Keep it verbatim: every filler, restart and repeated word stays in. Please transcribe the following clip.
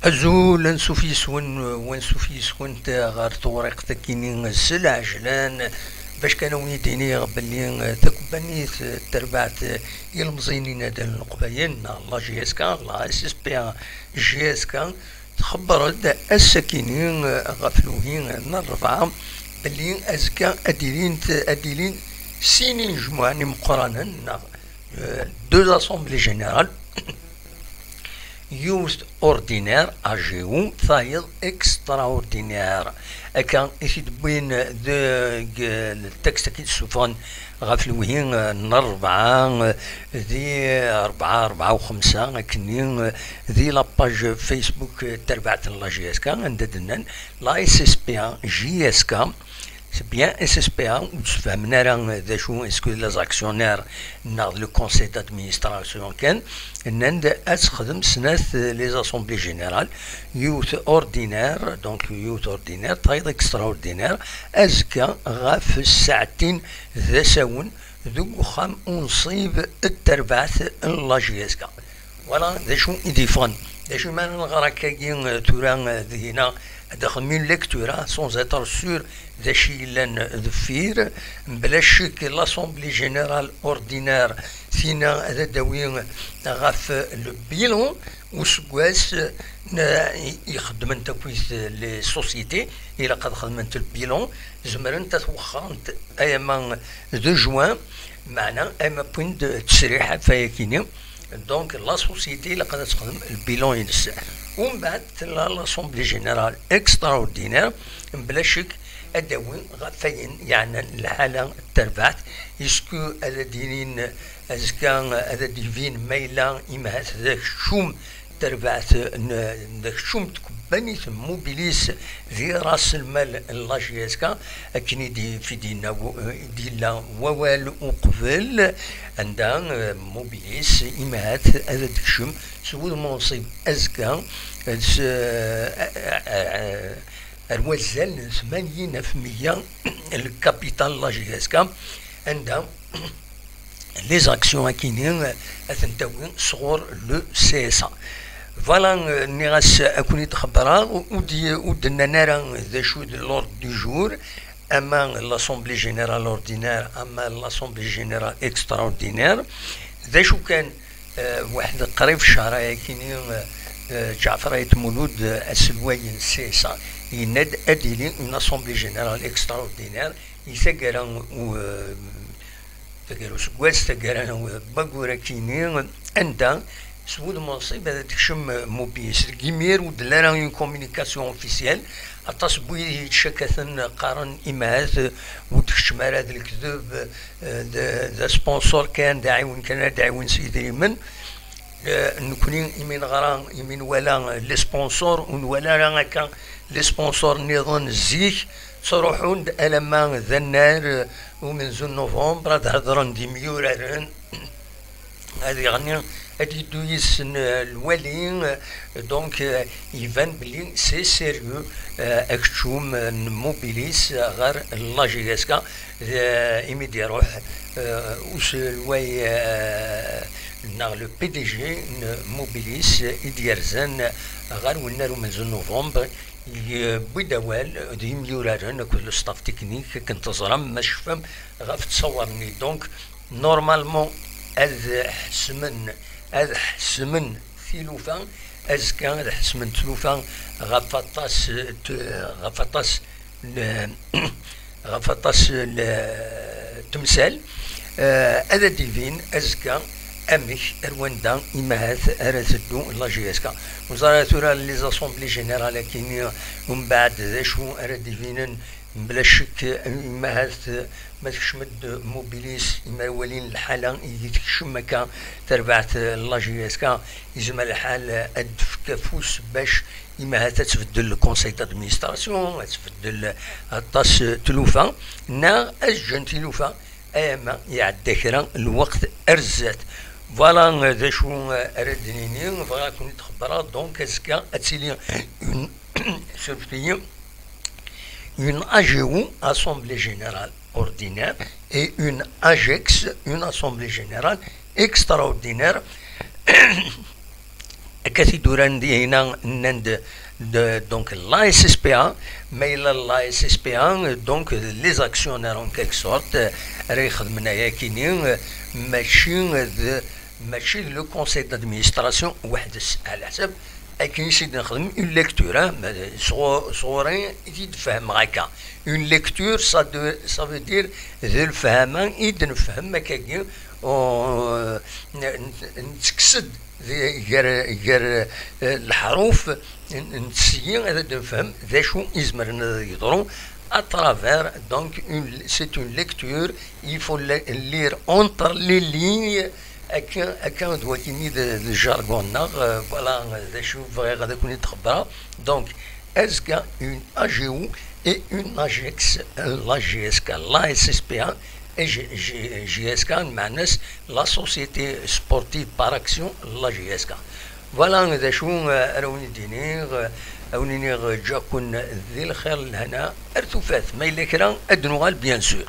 Azul, ansuf yes-wen, wansuf yes-went ɣer tewriqt-agi-nni s lɛejlan, bac kan ad wen-id-iniɣ belli takebbanit n terbaɛt ilemẓiyen n yinadan n Leqbayel, neɣ la J S K, la S S P A J S K, txebber-d ass-agi-nni ɣef lewhi n rebɛa belli azekka ad ilint, ad ilin sin inejmuɛen imeqqranen, neɣ, euh, deux assemblées générales, yiwet ordinaire, A G O, tayeḍ extraordinaire. Akka i t-id-wwin deg ltekst-agi d-ssufɣen ɣef lewhi n rebɛa, di rebɛa, rebɛa u xemsa, akkenni di la page Facebook n terbaɛt n la J S K, anda d-nnan la S S P A J S K. C'est bien S S P A, ur d-sfehmen ara d acu, est-ce que les actionnaires neɣ le conseil d'administration kan, nnan-d ad texdem snat, euh, les assemblées générales, yiwet ordinaire, donc yiwet ordinaire, tayeḍ extraordinaire, azekka ɣef ssaɛtin d asawen deg uxxam unṣib n terbaɛt n la J S K. Voilà d acu i d-yeffɣen. D acu ma nɣer akkagi, euh, tura, euh, deg-ina, ad d-axdem une lecture, hein, sans être sûr d acu yellan deffir. Mebla ccek, l'Assemblée Générale Ordinaire, tina ad d-tawi ɣef le bilan useggas n, i, i xeddment akkit les sociétés, ilaq ad xedment le bilan, zemrent ad t-wexxrent ayama de juin, meɛna ayama wwin-d ttesriḥ ɣef wayagi-nni. Donc, la société ilaq ad texdem le bilan-ines. Umbeɛd tella l'Assemblée Générale Extraordinaire, mebla ccek ad d-tawi ɣef wayen yeɛnan lḥala n terbaɛt, est-ce que ad d-inin azekka, ad d-ibin ma yella imahat d akeččum terbaɛt n, d akeččum n tkebbanit n Mobilis di ras lmal n la J S K, akken i d-, i d-yenna w-, i d-yella wawal uqbel, anda, eh, Mobilis imahat ad d-tekcem s wudem unṣib azekka, eh, s, eh, eh, eh, ar wazal n tmanyin ɣef meyya le capital n la J S K, anda les actions akini, euh, ad tent-tawi sɣur le C S A. Voilà, euh, nniɣ-as ad ken-id-xebbreɣ, ur d-, ur d-nnan ara d acu d l'ordre du jour, ama l'Assemblée Générale Ordinaire, ama l'Assemblée Générale Extraordinaire. D acu kan, euh, waḥed qrib ccher ayakini, euh, euh, Ǧaɛfer Ayt Mulud, euh, aselway n C S A, yenna-d ad d-tili une Assemblée Générale Extraordinaire i taggara, euh, taggara useggas, taggara n wayyur akini, anda s wudem unṣib ad tekcem Mobilis. Deg imir ur d-telli ara une communication officielle. Aṭas n wid yettcakaten qqaren imahat ur d-tekcem ara, d lekdeb, d, d asponsor kan, d aɛiwen kan ara d-ɛiwen s yidrimen. Eh, nekni imi neɣra, imi nwala les sponsors, ur nwala ara akka les sponsors nniḍen zik, ttruḥun-d alamma d annar, eh, umenzu n novembre, ad hedren d imyuraren, ad yeɣni, ad yeddu yid-sen, eh, lwali, eh, donc, eh, iban belli c'est sérieux, eh, akeččum, eh, n Mobilis, eh, ɣer la J S K, eh, imi d-iruḥ, eh, uselway, eh, neɣ le P D G n Mobilis i d-yerzan ɣer wennar umenzu n novembre, yewwi-d awal d yimyuraren akked le staff technique, akken teẓram ma tecfam ɣef ttṣawer-nni. Donc, normalement, ad ḥesmen, ad ḥesmen tilufa, azekka ad ḥesmen tlufa ɣef aṭas, t-, ɣef aṭas n, ɣef aṭas n temsal. Eh, ad d-ibin azekka amek, ar wanda imahat ara teddu la J S K. Ur ẓriɣ tura les assemblées générales akini, umbeɛd d acu ara d-ibinen. Mebla ccek, imahat ma tekcem-d Mobilis, imi ara walin lḥala i tekcem akka terbaɛt n la J S K, yezmer lḥal ad d-tefk afus bac imahat ad tbeddel le conseil d'administration, ad tbeddel aṭas tlufa, neɣ ad ǧǧen tilufa ayama iɛedda kra lweqt ar zdat. Voilà, d acu ara d-nini, bɣiɣ ad ken-id-xebbreɣ. Donc, azekka ad tili une, surfeyi, une A G O, Assemblée Générale Ordinaire, et une AGEX, une Assemblée Générale Extraordinaire. Akka t-id-uran dinna, nnan-d, de, donc, la S S P A, ma yella la S S P A, donc, les actionnaires en quelque sorte, ara ixedmen ayakini, mačči d, mačči d le conseil d'administration weḥd-s, ɛla ḥsab akken i s-id-nexdem une lecture, hein, ma d sɣu-, sɣur-i i t-id-fehmeɣ akka. Une lecture, ça de, ça veut dire d lefhama i d-nefhem akkagi, on, n-, n-, nettekkes-d di, gar, gar, eh, leḥruf, n-, nettesyi ad d-nefhem d acu izemren ad yeḍru à travers, donc, une, c'est une lecture, il faut le-, lire entre les lignes, akka, akka d wakini d, d jargon-nneɣ, eh, voilà, d acu bɣiɣ ad akun-id-xebbreɣ. Donc, azekka une A G O et une A G E X, la J S K, la S S P A, et J-, J-, J S K, meɛna-s la Société Sportive par Action, la J S K. Voilà d acu, eh, ara wen-id-iniɣ, eh, a wen-iniɣ ǧǧaken di lxir, lehna, ar tufat. Ma yella kra, ad d-nuɣal, bien sûr.